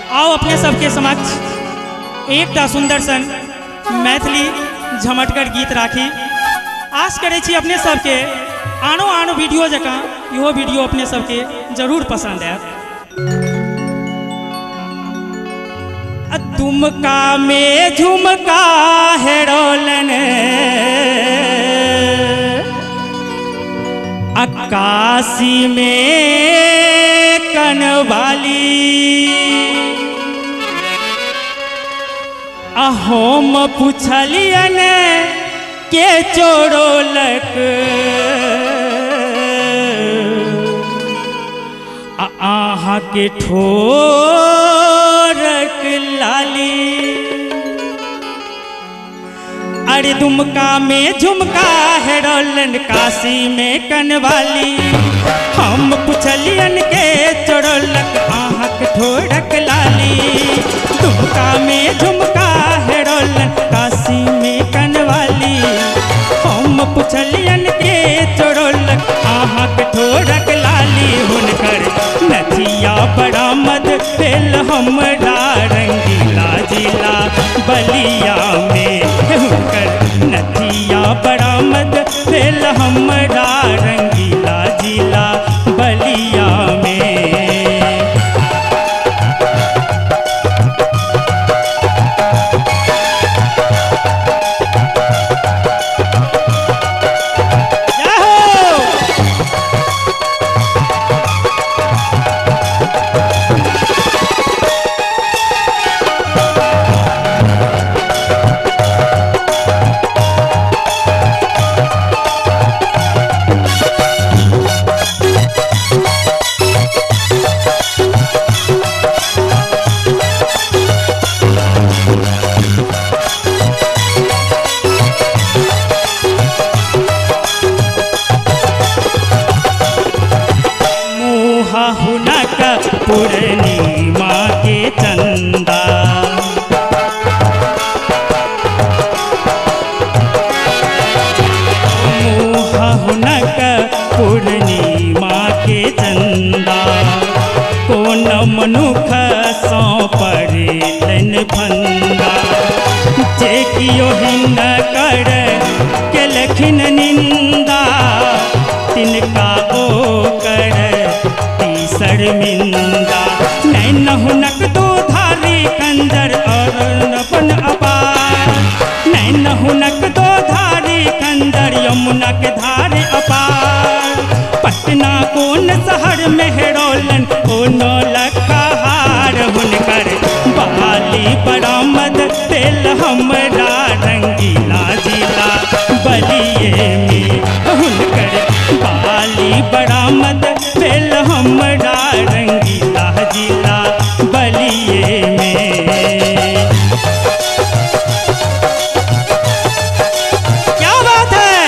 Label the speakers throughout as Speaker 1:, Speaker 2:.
Speaker 1: आओ अपने सबके समक्ष एकटा सुंदर सन मैथिली झमटगर गीत राखी। आश करै छी अपने सबके आनो आनो वीडियो जकाँ इहो वीडियो अपने सबके जरूर पसंद आयत। दुमका में झुमका हेरोलन अक्कासी में कनवाली अहोम पुछलियन के चोरोलक आहा के ठोरक लाली। अरे दुमका में झुमका हेरोलन काशी में कनवाली हम पुछलियन के चोरोलक आहा के ठोरक लाली। दुमका में झुमका हेरोलन काशी में कनवाली हम पुछलियन के चोरोलक आहा के ठोरक लाली। हुनकर नथिया बरामद भेल हमरा रंगीला जिला बलिया में। हुनकर नथिया बरामद भेल हमरा रंगीला जिला बलिया में। पूर्णिमा के चंदा मुहा हुनक पूर्णिमा के चंदा कोन मनुख सौ पड़लन फंदा। जे कियो हिनकर केलखिन निंदा तिनका ओ कर शर्मिंदा। नैन हुनक दो धारी कंजर और अपन अपार नैन हुनक दो धारी कंजर यमुना के धारे अपार। पटना कोन शहर में हेरोलन कोनो लखा हार। हुनकर बाली बरामद भेल हमरा रंगीला जिला बलिए में। हुनकर बाली बरामद भेल हमरा रंगीला जिला बलिए में। क्या बात है।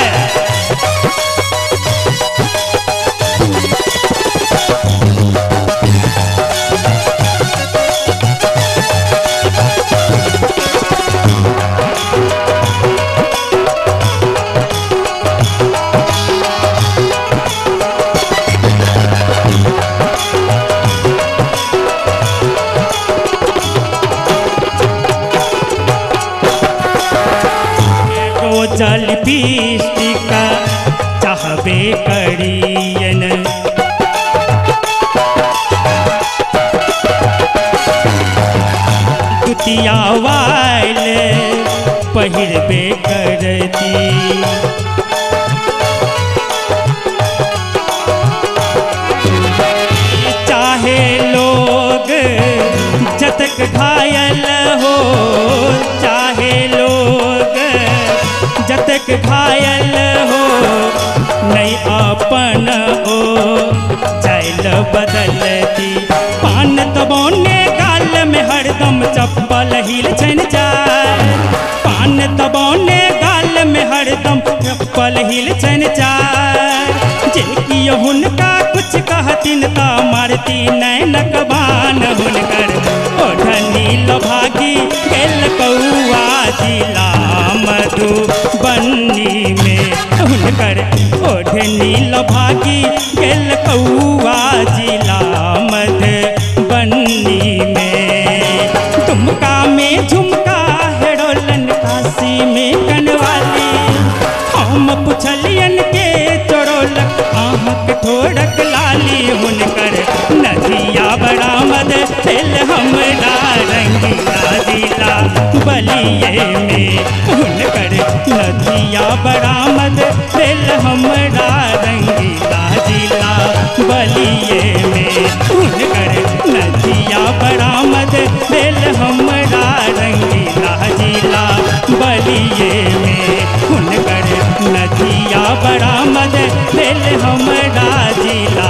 Speaker 1: जल पिष्टिका चाहबे करियन दुतिया वाइल पहिरबे करती। चाहे लोग जतक घायल हो चाहे लोग जतक घायल हो नहीं अपन ओ चैल बदलती। पान दबौने गाल में हरदम चप्पल हिल छन चार पान दबौने गाल में हरदम चप्पल हिल छन चार। जे कियो हुनका कुछ कहतिन ता मारती नैनक बान। हुनकर ओढ़नी लभागी गेल कौआ जिला मधुबनी में। हुनकर ओढ़नी लभागी गेल कौआ जिला मधुबनी में। होठक ठोरक लाली हुनकर नथिया बरामद भेल हमरा रंगीला जिला बलिए में हुनकर नथिया बरामद भेल हमरा रंगीला जिला बलिए में हुनकर नथिया बरामद भेल हमरा रंगीला जिला बलिए में हुनकर नथिया बरामद भेल हमरा जिला।